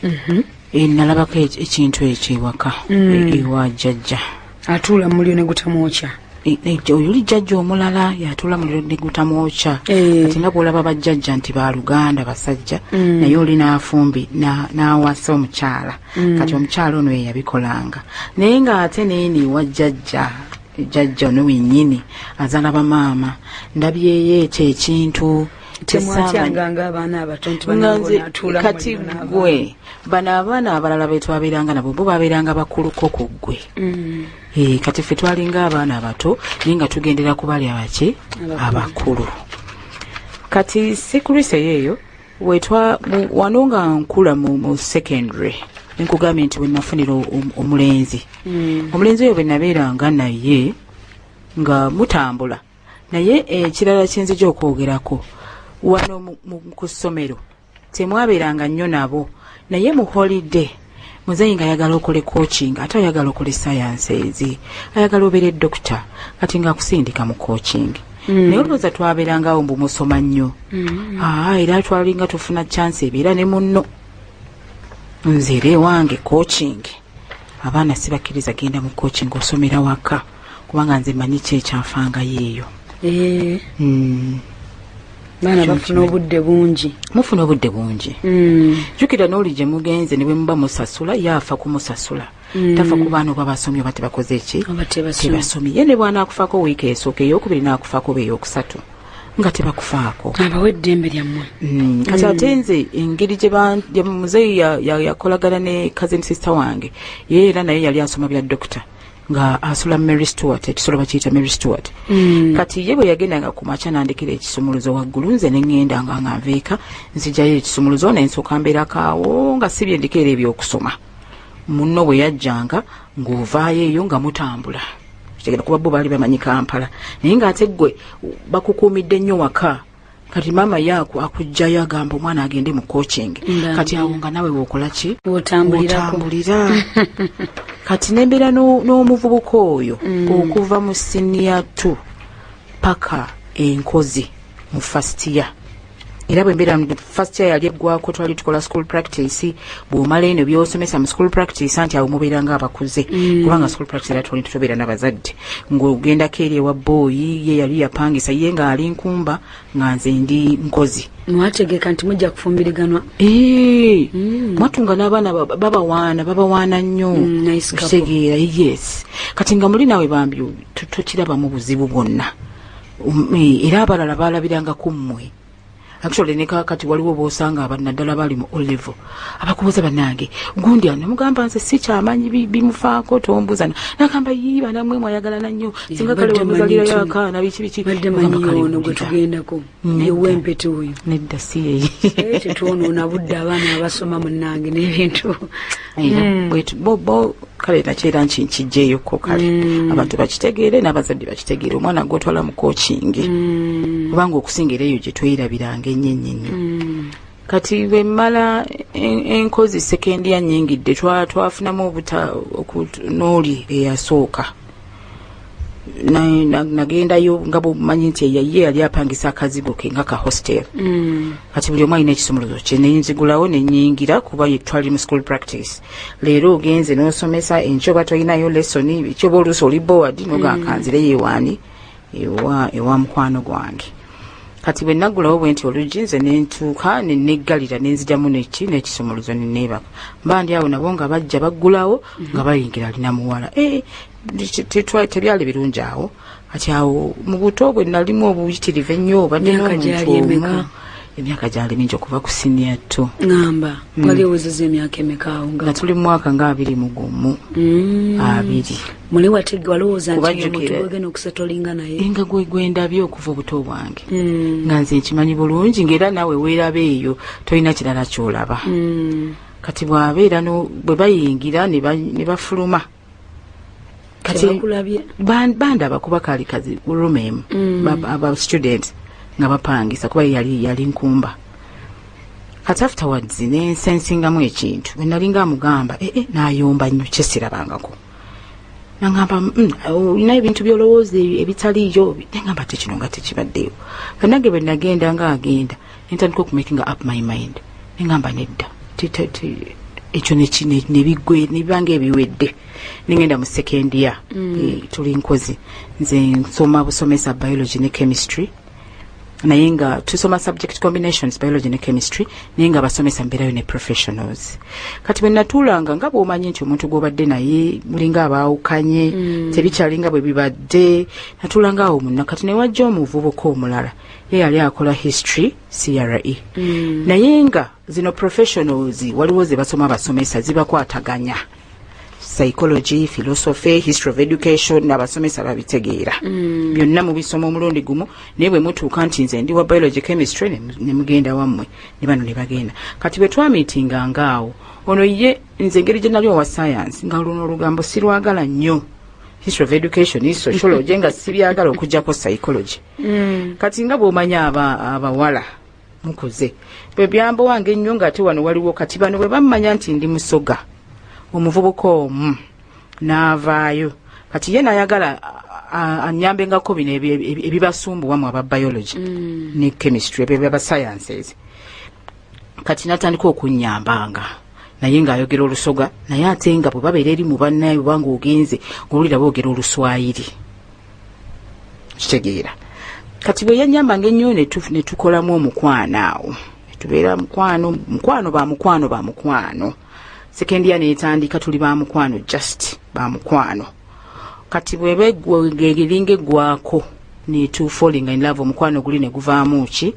nalabako ekintu ekyo ewaka, ewa jjajja. Atuula mu muliro ne gutamwokya. Oyo oli jjajja omulala yatuula muliro ne gutamwokya. Kati nga bwolaba bajjajja nti baluganda basajja, naye oli n'afumbi n'awasa omukyala. Kati omukyala ono ye yabikolanga, naye ng'ate neeni wa jjajja, jjajja ono wennyini azaala bamaama, ndabyeyo ekyo ekintu. Temwatyanga ng'abaana abato nti Nga nze banatuula kati gwe bano abaana abalala betwabeeranga nabo bo babeeranga bakuluko ku ggwe. Kati ffe twalinga abaana abato, naye nga tugendera ku bali abaki abakulu. Kati secrecy eyo wetwa wano nga nkula mu secondary, nkugambye nti wenafunira omulenzi, omulenzi oyo bwe nabeeranga naye nga mutambula naye. Ekirala kyenzija okwogerako wano ku ssomero temwabeeranga nnyo nabo, naye mu holiday muzeeyi nga ayagala okole coaching, ate ayagala okole sciences, ayagala obeere doctor, kati ngaakusindika mu coaching. Naye olowooza twabeerangawo mbu musoma nnyo? Aa, era twalinga tufuna chance ebeera ne munno. Nze era ewange coaching abaana sibakkiriza genda mu coaching, osomera waka, kubanga nze manyi ki ekyafangayo eyo. Baana Kyo bafuna nkimanyi. obudde bungi. Mufuna obudde bungi. Jjukira n'oli gye mugenze ne bwe muba musasula, ye afa kumusasula, tafa ku baana oba basomye oba tebakoze ki. Oba tebasomye. Tebasomye. Ye ne bw'anaakufaako wiiki esooka, eyokubiri n'akufaako, oba eyokusatu nga tebakufaako. Abawa eddembe lyammwe. Kati ate nze engeri gye muzeeyi yakolagana ne cousin sister wange, ye era naye yali asoma bya dokita nga asula Mary Stewart, ekisolo bakiyita Mary Stewart. Kati ye bwe yagendanga ku makya nandekera ekisumuluzo waggulu, nze ne ŋŋendanga nga nveeka nzijayo ekisumuluzo nensooka mbeerako awo nga si bye ndiko era ebyokusoma. Munno bwe yajjanga ng'ovaayo eyo nga mutambula. Kitegeera, kuba bo baali bamanyi Kampala, naye ng'ate ggwe bakukuumidde nnyo waka. Kati maama ye akuggyayo agamba omwana agende mu coaching. Kati awo nga nawe wokola ki? Wotambulirako. Wotambulira. Kati nembeera n'omuvubuka oyo okuva mu senior 2 paka enkozi mu first year. Era bwe mbeera mu first year yali eggwako, twali tukola school practice. Bw'omala eno by'osomesa mu school practice, anti awo mubeera nga abakuze, kubanga school practice era twali tutobeera n'abazadde, ng'ogendako eri ewa booyi. Ye yali yapangisa, ye ng'ali Nkumba nga nze ndi Nkozi. Mwategeka nti mujja kufumbiriganwa? Eh, mwatunga n'abaana babawaana, babawaana nnyo. Nice couple. Okitegeera? Yes. Kati nga muli naawe bambi tokirabamu buzibu bwonna. Era abalala balabiranga ku mmwe. Actually ne kakati waliwo bosanga naddala bali mu O level abakubuuza, "Bannange, gundi ano?" Mugamba, "Nze sikyamanyi bimufaako, tombuuza." Nagamba, "Yi, banamwe mwayagalana nnyo, singa kale Badde wamuzalirayo manyi akaana," biki biki. Badde Mugamba, manyi "Kale ono gwe wulira." tugendako Nedda. ewempete oyo. Nedda, si yeyi. Eh, tetwonoona budde abaana abasoma munnange n'ebintu. Era bwetu bo kale nakyera nki nkijjeeyoko, kale abantu bakitegeere n'abazadde bakitegeere, omwana gwotwala mu coaching, kubanga okusinga era eyo gye twerabiranga ennyo ennyo ennyo. Kati bwe mmala enkozi second year nnyingidde, twafunamu obuta n'oli eyasooka. Nagendayo nga bwomanyi nti ye yali apangisa akazigo ke nga ka hostel. Kati buli omu alina ekisumuluzo kye, nenzigulawo nenyingira, kuba ye twali mu school practice. Leero ogenze n'osomesa, enkya oba tolinayo lesson, ekyoba oluusi oli bored, nogankanzireyo ewaani, ewa mukwano gwange. Kati bwe naggulawo bwe nti oluggi, nze nentuuka neneggalira, nenzigyamu neki n'ekisumuluzo, neneebaka. Mba ndi awo nabo nga bajja baggulawo nga bayingira, alina muwala. Eh, tebyali birungi awo. Kati awo mu buto bwe nalimu obuyitirivu ennyo, obadde Emyaka n'omuntu gyali omu. emeka? Emyaka gyali mingi, okuva ku senior two. Ŋŋamba wali owezeza emyaka emeka awo nga Nga tuli mu mwaka nga 21. 20. Muli walowooza nti Kubajjukira. omuntu gwegenda okusetolinga naye? Nga gwe gwendabye okuva obuto bwange, nga nze nkimanyi bulungi, ngaera naawe weeraba eyo, tolina kirala kyolaba. Kati bw'abeera bwe bayingira ne bafuluma, kati Tebakulabye? Bandaba kuba kaali kazi room emu, aba student nga bapangisa, kuba ye yali Nkumba. Kati afterwards nensensingamu ekintu, bwe nali nga amugamba, ee, n'ayomba nnyo kyesirabangako. Nangamba, olina ebintu byolowooza ebitaliiyo." Nengamba, "Ate kino nga tekibaddeyo." Kanange bwe nagenda nga agenda, nentandika okumakinga up my mind, nengamba, "Nedda, ekyo nebiggwe, nebibanga ebiwedde." Nengenda mu second year. Tuli Nkozi, nze nsoma busomesa biology ne chemistry, naye nga tusoma subject combinations, biology ne chemistry, naye nga abasomesa mbeerayo ne professionals. Kati bwe natuulanga, nga bw'omanyi nti omuntu gw'obadde naye mulinga abaawukanye, tebikyalinga bwe bibadde, natuulanga awo munna. Kati ne wajja omuvubuka omulala, ye yali akola history CRE, naye nga zino professionals waliwo ze basoma abasomesa zibakwataganya, psychology, philosophy, history of education, abasomesa babitegeera. Byonna mubisoma omulundi gumu, naye bwe mutuuka nti nze ndi wa biology, chemistry, ne mugenda wammwe, ne bano ne bagenda. Kati bwe twamiitinganga awo, ono ye nze engeri gye nali owa science, nga luno olugambo sirwagala nnyo, history of education, sociology, nga sibyagala okugjako psychology. Kati nga bw'omanyi abawala mukuze, bwe byambo wange ennyo, ng'ate wano waliwo. Kati bano bwe bammanya nti ndi Musoga, omuvubuka omu n'avaayo. Kati ye n'ayagala annyambengako bino ebibasumbuwamu aba biology ne chemistry, ebyo byaba sciences. Kati natandika okunnyambanga, naye Naye ng'ayogera Olusoga, naye ate nga bwe babeera eri mu bannaye oba ng'ogenze ng'owulira boogera Oluswayiri, kitegeera. Kati bwe yanyambanga ennyo ne tukolamu omukwano awo, netubeera mukwano, mukwano, ba mukwano, ba mukwano. Second year netandika, tuli ba mukwano, just ba mukwano. Kati bweba eringa eggwako, netu falling in love. Omukwano guli ne guvaamu ki?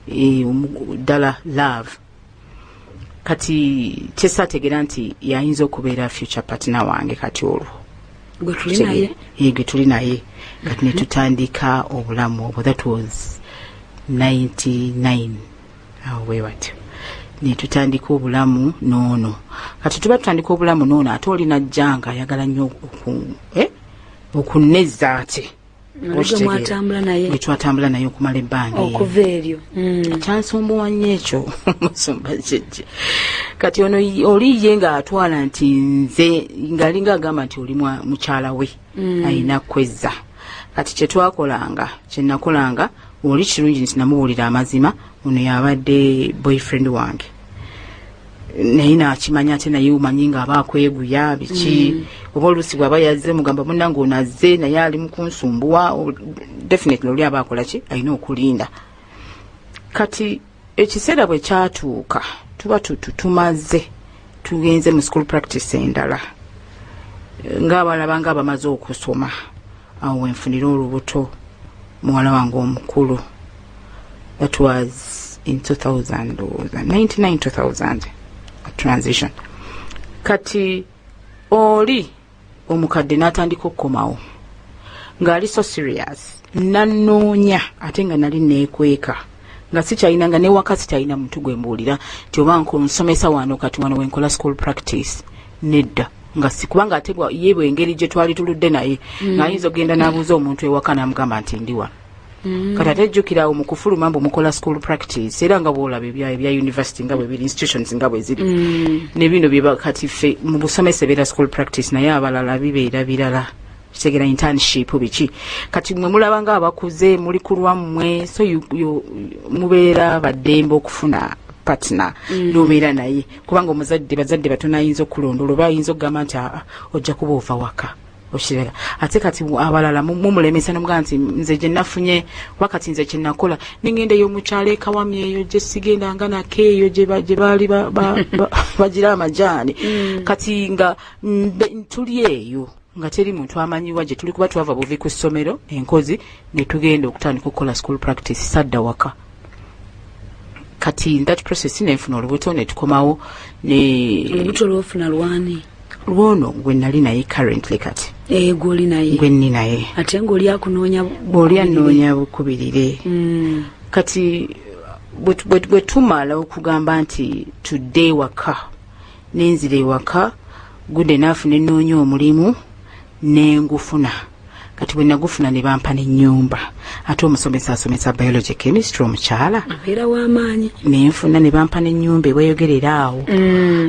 Ddala love. Kati kyesaategeera nti yayinza okubeera future partner wange. Kati olwo Gwe tuli naye? Ye, gwe tuli naye kati. Netutandika obulamu obwo, that was 99 awo bwe batyo netutandika obulamu noono. Kati tuba tutandika obulamu noono, ate oli najja nga ayagala nnyo okunezza ate. Oli gwe mwatambula naye? Gwe twatambula naye okumala ebbanga eryo. Okuva eryo. Kyansumbuwa nnyo ekyo, musumba jjejje. Kati ono oli ye ng'atwala nti nze, ng'alinga agamba nti oli mukyala we ayina kwezza. Kati kyetwakolanga, kyenakolanga, oli kirungi nti namubuulira amazima, ono yabadde boyfriend wange, naye nakimanya. Ate naye omanyi ng'aba akweguya biki, oba oluusi bw'aba yazze mugamba, "Munnange, ono azze naye ali mu kunsumbuwa." Definitely oli aba akola ki, alina okulinda. Kati ekiseera bwe kyatuuka, tuba tumaze tugenze mu school practice endala, ng'abalaba nga bamaze okusoma, awo wenfunira olubuto muwala wange omukulu. That was in 2000, ndowooza 99, 2000, a transition. Kati oli omukadde n'atandika okukomawo ng'ali so serious, nanoonya, ate nga nali neekweka, nga sikyalina, nga newaka sikyalina muntu gwe mbuulira nti oba nsomesa wano, kati wano wenkola school practice. Nedda, nga si kubanga ate ye bwe engeri gye twali tuludde naye, ng'ayinza okugenda n'abuuza omuntu ewaka n'amugamba nti ndi wano. Kati ate jjukira awo mu kufuluma mbu mukola school practice, era nga bwolaba ebya university nga bwe biri, institutions nga bwe ziri, ne bino byeba. Kati ffe mu busomesa ebeera school practice, naye abalala bibeera birala, kitegera, internship biki. Kati mwe mulaba nga abakuze muli ku lwammwe, so mubeera baddembe okufuna partner n'obeera naye, kubanga omuzadde, bazadde batono ayinza okulondola oba ayinza okugamba nti, "Aa, ojja kuba ova waka." Okirega. Ate kati abalala mumulemesa nomugamba nti nze gye nafunye oba kati nze kye nakola nengenda eyo mukyalo ekawamya eyo gye sigendanga nako, eyo gye baali bagira amajaani. Kati nga tuli eyo nga teri muntu amanyiwa gye tuli, kuba twava buvi ku ssomero enkozi ne tugenda okutandika okukola school practice, sadda waka. Kati in that process nenfuna olubuto, netukomawo ne Olubuto lwofuna lwani? Lwono gwe nali naye currently kati. Eh, gwoli naye? Gwe nni naye. Ate ng'oli akunoonya? Oli anoonya bukubirire. Kati bwe tumala okugamba nti tudde ewaka, nenzira ewaka, good enough, nenoonya omulimu nengufuna. Kati bwe nagufuna ne bampa n'ennyumba, ate omusomesa asomesa biology, chemistry, omukyala abeera w'amaanyi. Nenfuna ne bampa n'ennyumba ebweyogerera awo.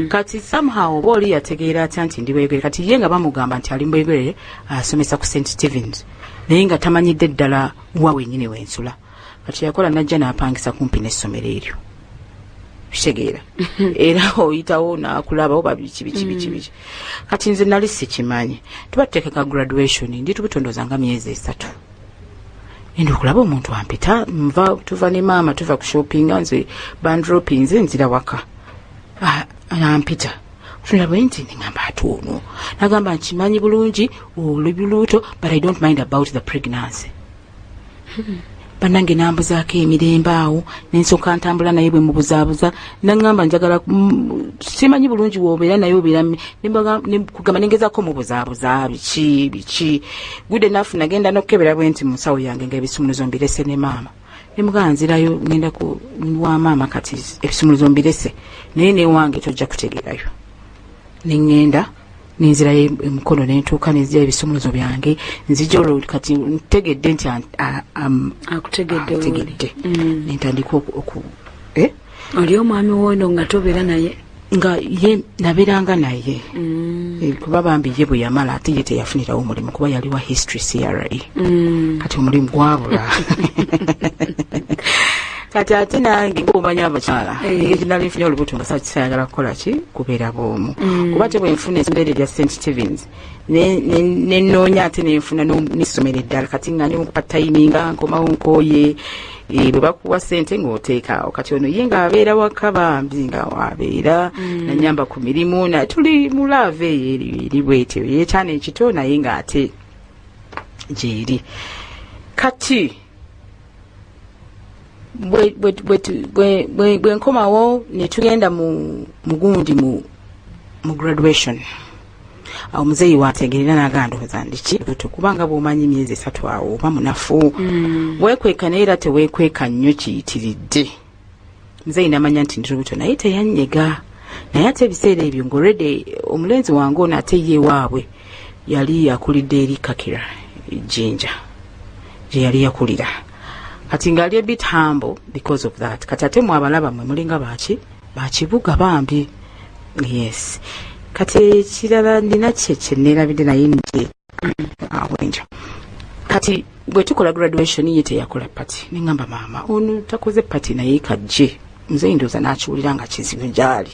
Kati somehow oba oli yategeera atya nti ndi Bweyogerere? Kati ye nga bamugamba nti ali Mbweyogerere asomesa ku St Stevens, naye nga tamanyidde ddala wa wenyini wensula. Kati yakola najja n'apangisa kumpi n'essomero eryo, kitegeera, era oyitawo nakulaba oba biki biki biki biki. Kati nze nali sikimanyi. Tuba tuteekeka graduation, ndi tubutondoza nga myezi 3, enda okulaba omuntu ampita, nva tuva ne maama, tuva ku shoppinga, nze bandropinze nzira waka. Ah, ampita tunula bwe nti, neŋamba ate ono, nagamba, "Nkimanyi bulungi oli buluuto, but I don't mind about the pregnancy." Bannange, nambuzaako emirembe awo, nensooka ntambula naye. Bwe mubuzaabuza, naŋŋamba, "Njagala simanyi bulungi wobeera naye obeera." Kugamba nengezaako mubuzaabuza biki biki. Good enough, nagenda nokukebera bwe nti mu nsawo yange nga ebisumuluzo mbirese ne maama. Nemugamba, "Nzirayo, ngenda ku wa maama, kati ebisumuluzo mbirese naye newange tojja kutegeerayo." Neŋŋenda nenzirayo emukono, nentuuka nenzija ebisumuluzo byange, nzija olwo kati ntegedde nti Akutegedde wooli. Antegedde. Nentandika eh? Oli omwami wono nga tobeera naye? Nga ye nabeeranga naye. Kuba bambi ye bwe yamala, ate ye teyafunirawo omulimu, kuba yali wa history CRE. Kati omulimu gwabula. Kati ate nange ngaomanyi abakyala, Eh. engeri nali nfunye olubuto nga saayagala kukola ki, kubeera bwomu, kuba te bwenfuna essomero eryo erya St Stevens, nenoonya ate nenfuna n'essomero eddala. Kati nga ndi mukupa-timinga, nkomawo nkooye. Bwe bakuwa sente ng'oteekaawo. Kati ono ye ng'abeera waka bambi, nga wabeera nanyamba ku mirimu, na tuli mu love eyo eri bwetyo yekyana ekito, naye ng'ate gyeri. Kati bwe nkomawo ne tugenda mu mugundi mu graduation. Awo muzeeyi wantegerera n'agamba, ndowooza ndiki buto, kubanga bw'omanyi emyezi 3 awo oba munafu, weekweka, naye era teweekweka nnyo kiyitiridde. Muzeeyi namanya nti ndi lubuto, naye teyanyega. Naye ate ebiseera ebyo ng'already omulenzi wange ono ate ye waabwe yali akulidde eri Kakira, Jjinja gye yali yakulira. Kati ng'ali a bit humble because of that. Kati ate mwabalaba mwe mulinga baki bakibuga bambi. Yes, kati ekirala nina kye kyeneerabidde, naye nje awenja. Kati bwe tukola graduation, ye teyakola party. Neŋŋamba maama, ono takoze party, naye kajje. Muzeeyi ndowooza n'akiwulira nga kizibu gyali,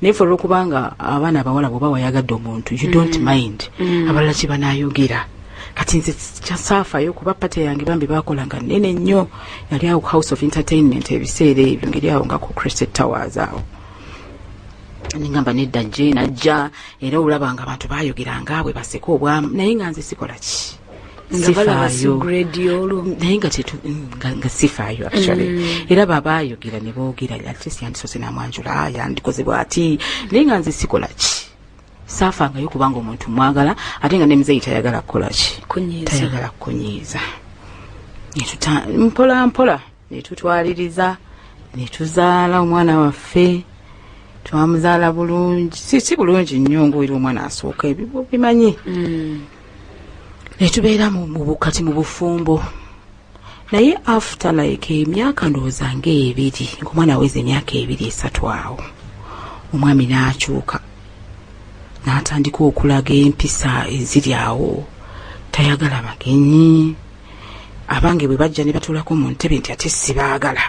naye fe olwokubanga abaana abawala, bw'oba wayagadde omuntu, you don't mind abalala kye banaayogera. Kati nze kyasaafayo, kuba party yange bambi bakola nga nnene nnyo. Yali awo ku House of Entertainment ebiseera ebyo, ngeri awo nga ku Crested Towers awo. Nengamba nedda, jje najja. Era olaba nga abantu bayogeranga bwe baseka obwamu, naye nga nze sikola ki, Nga balaba si sifaayo. grade olwo. Naye nga tetu nga sifaayo actually. Era baba ayogera ne boogera, at least yandisoose namwanjula, yandikoze bw'ati, naye nga nze sikola ki, saafangayo, kubanga omuntu mwagala, ate nga ne muzeeyi tayagala kukola ki, Kunyiiza. Tayagala kukunyiiza. Mpola mpola netutwaliriza, netuzaala omwana waffe. Twamuzaala bulungi, si bulungi nnyo ngaoera omwana asooka, ebyo bimanyi. Netubeera kati mu bufumbo, naye after like emyaka ndowooza ngaebiri, ngaomwana aweza emyaka 2, 3 awo, omwami n'akyuka n'atandika okulaga empisa eziri awo. Tayagala bagenyi. Abange bwe bajja ne batuulako mu ntebe, nti ate sibaagala,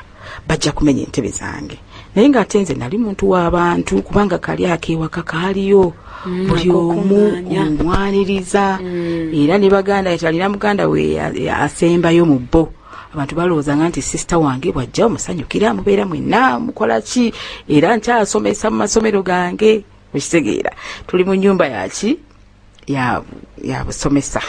bajja kumenya entebe zange. Naye ng'ate nze nali muntu w'abantu, kubanga kali akewaka kaaliyo, buli omu akokuŋŋaanya. Omwaniriza, era ne baganda, alina muganda we asembayo mu bo. Abantu balowoozanga nti sister wange bwajja omusanyukira, mubeera mwenna mukola ki. Era nkyasomesa mu masomero gange, okitegeera, tuli mu nyumba yaki ya busomesa.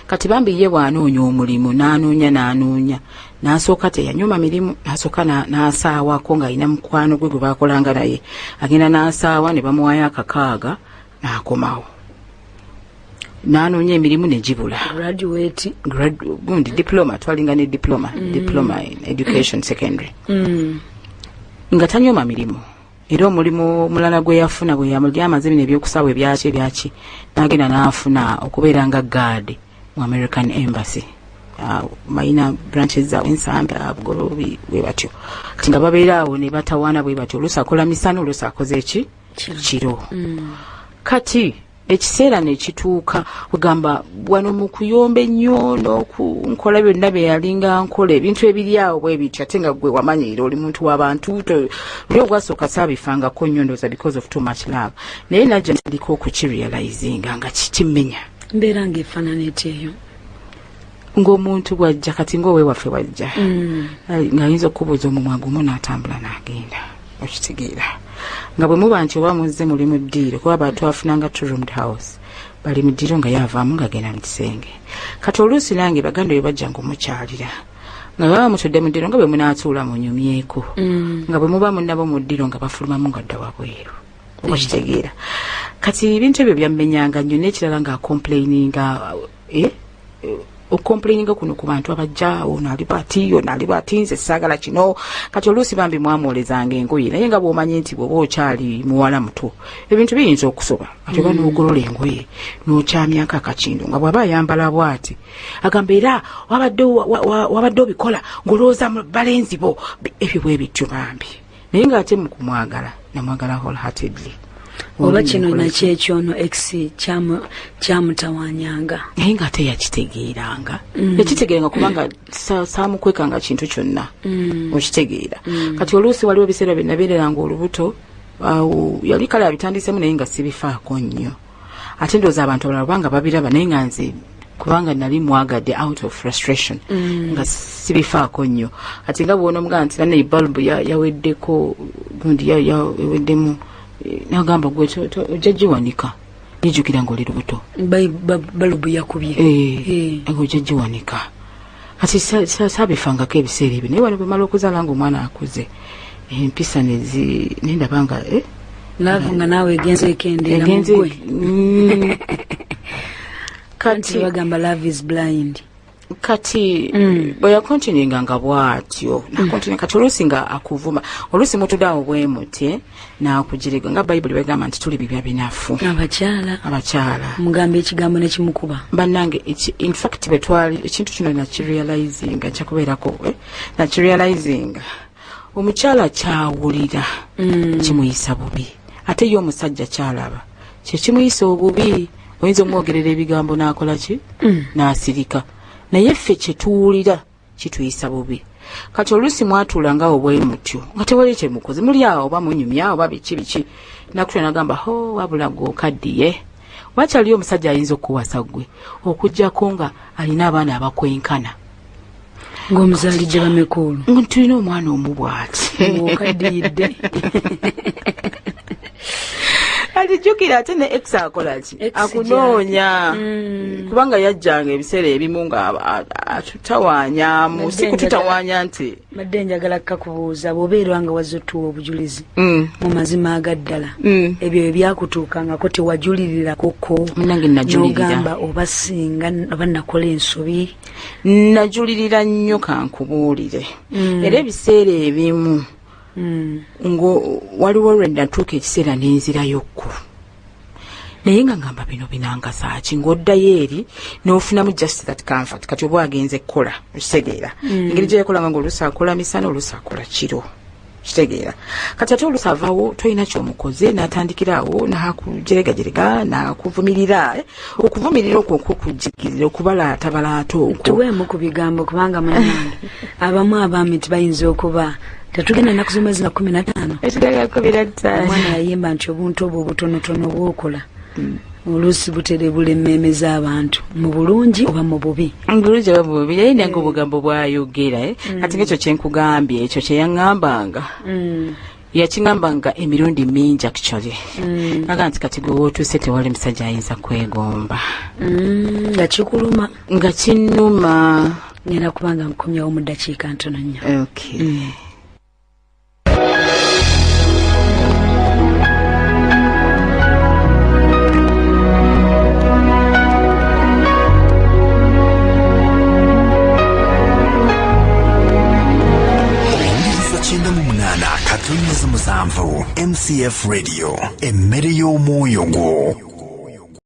Kati bambi ye bw'anoonya omulimu, n'anoonya, n'anoonya, n'asooka teyanyuma mirimu, n'asooka n'asaawako ng'alina mukwano gwe gwe bakolanga naye. Agenda n'asaawa ne bamuwaayo akakaaga, n'akomawo n'anoonya emirimu ne gibula. Graduate. Gundi diploma, twalinga ne diploma, diploma in education secondary. Nga tanyoma mirimu. Era omulimu omulala gwe yafuna, bwe yamuli amaze bino ebyokusaawa ebyaki ebyaki, n'agenda n'afuna okubeera nga guard mu American Embassy. Mayina branches zaabwe Ensambya, Bugolobi, bwe batyo. Kati nga babeera awo ne batawaana bwe batyo, oluusi akola misana, oluusi akoze eki, kiro. Kati ekiseera nekituuka, kugamba wano mu kuyomba ennyo n'okunkola byonna bye yalinga nkola, ebintu ebiri awo bwe bityo, ate nga gwe wamanyiira oli muntu w'abantu. Luli ogwasooka saabifangako nnyo, ndowooza because of too much love, naye najja ntandika okukirealizinga nga kikimenya. Mbeera ng'efaanana etya eyo? Ng'omuntu bwajja, kati ng'owewaffe wajja, ng'ayinza okubuuza omumwa gumu n'atambula n'agenda, okitegeera, nga bwe muba nti oba muzze muli mu ddiiro, kuba batwafunanga two roomed house, bali mu ddiiro nga yavaamu ng'agenda mu kisenge. Kati oluusi nange baganda bwe bajja ng'omukyalira, nga baba mutudde mu ddiiro nga bwe munaatuula munyumyeko, nga bwe muba munnabo mu ddiiro nga bafulumamu nga dda wabweru, oba kitegeera. Kati ebintu ebyo byammenyanga nnyo. N'ekirala ng'acomplaininga, ocomplaininga kuno ku bantu abajja, ono ali bwati, ono ali bwati, nze saagala kino. Kati oluusi bambi mwamwolezanga engoye, naye nga bw'omanyi nti bw'oba okyali muwala muto ebintu biyinza okusoba. Kati oba n'ogolola engoye n'okyamyako akakindo, nga bw'aba ayambala bw'ati agamba, era wabadde wabadde obikola ng'olowooza mu balenzi bo. Ebyo bwe bityo bambi, naye ng'ate mu kumwagala namwagala wholeheartedly. Oba kino nakyo ekyono ex kyamutawanyanga. Naye nga ate yakitegeeranga. Yakitegeeranga kubanga saamukwekanga kintu kyonna. Okitegeera. Kati oluusi waliwo ebiseera bye nabeereranga olubuto, awo yali kale abitandisemu, naye nga sibifaako nnyo. Ate ndowooza abantu abalala kubanga babiraba, naye nga nze kubanga nali mwagadde out of frustration, nga sibifaako nnyo. Ati nga bwona omugamba nti bane bulb yaweddeko gundi yaweddemu, nagamba gwe ojja giwanika, nijjukira nga oli lubuto. Balubu yakubye. Nga ojja giwanika. Kati saabifangako ebiseera ebyo, naye wano bwemala okuzaala nga omwana akuze, empisa nendaba nga love nga naawe egenze ekendeera egenze mugwe. Kati kati bagamba love is blind. Kati bwe yakontininga nga bw'atyo nakontininga, kati oluusi nga akuvuma, oluusi mutudde awo bwe muti n'akugirega, nga Bayibuli bwegamba nti tuli bibya binafu. Abakyala. Abakyala. Mugamba ekigambo nekimukuba. Bannange, in fact bwe twali ekintu kino nakirealizinga kyakubeerako, nakirealizinga omukyala kyawulira kimuyisa bubi, ate ye omusajja kyalaba kyekimuyisa obubi. Oyinza omwogerera ebigambo n'akola ki, n'asirika, naye ffe kyetuwulira kituyisa bubi. Kati oluusi mwatuula nga obwe mutyo nga tewali kyemukoze, muli awo oba munyumya oba biki biki, nakutula nagamba, "Ho, wabula gwe okaddiye." Wakyaliyo omusajja ayinza okuwasa ggwe okugjako nga alina abaana abakwenkana? Ng'omuzaalidde bameka olwo? Nga tulina omwana omu bw'ati. Ng'okaddiyidde. Kati jjukira ate ne ex akola ki? Ex. Akunoonya, kubanga yajjanga ebiseera ebimu nga atutawaanyamu, si kututawaanya nti Badde njagala kukakubuuza, bw'obeerwa nga wazze otuwa obujulizi mu mazima agaddala, ebyo ebyakutuukangako tewajulirirako? Munnange, najulirira. N'ogamba oba singa oba nakola ensobi? Najulirira nnyo, kankubuulire. Era ebiseera ebimu ngo waliwo lwe natuuka ekiseera nenzirayokko, naye nga ngamba bino binangasaaki, ng'oddayo eri n'ofunamu just that comfort. Kati oba agenze kukola, okitegeera, engeri gye yakolanga ngaoluusi akola misana, oluusi akola kiro, kitegeera. Kati ate oluusi avaawo tolina kyomukoze, n'atandikira awo n'akujeregajerega n'akuvumirira, okuvumirira okwo okwokujigirira, okubalaata okwo. Tuweemu ku bigambo, kubanga munange abamu abaami tibayinza okuba tetugenda naku z'omwezi nga 15. Ekigala 15. Omwana yayimba nti obuntu obwo obutonotono bwokola oluusi butere bulemmeeme z'abantu mu bulungi oba mu bubi. Bulungi oba bubi, naye nange obugambo bwayogera, eh? Kati ngaekyo kyenkugambye, ekyo kyeyaŋŋambanga, yakiŋŋambanga emirundi mingi actually. Aga nti kati gwe wootuuse tewali musajja ayinza kwegomba. Nga kikuluma. Nga kinnuma. Ngenda kubanga nkomyawo mu ddakiika ntono nnyo. Okay. Owuliriza 98.7 MCF Radio, emmere y'omwoyo gwo.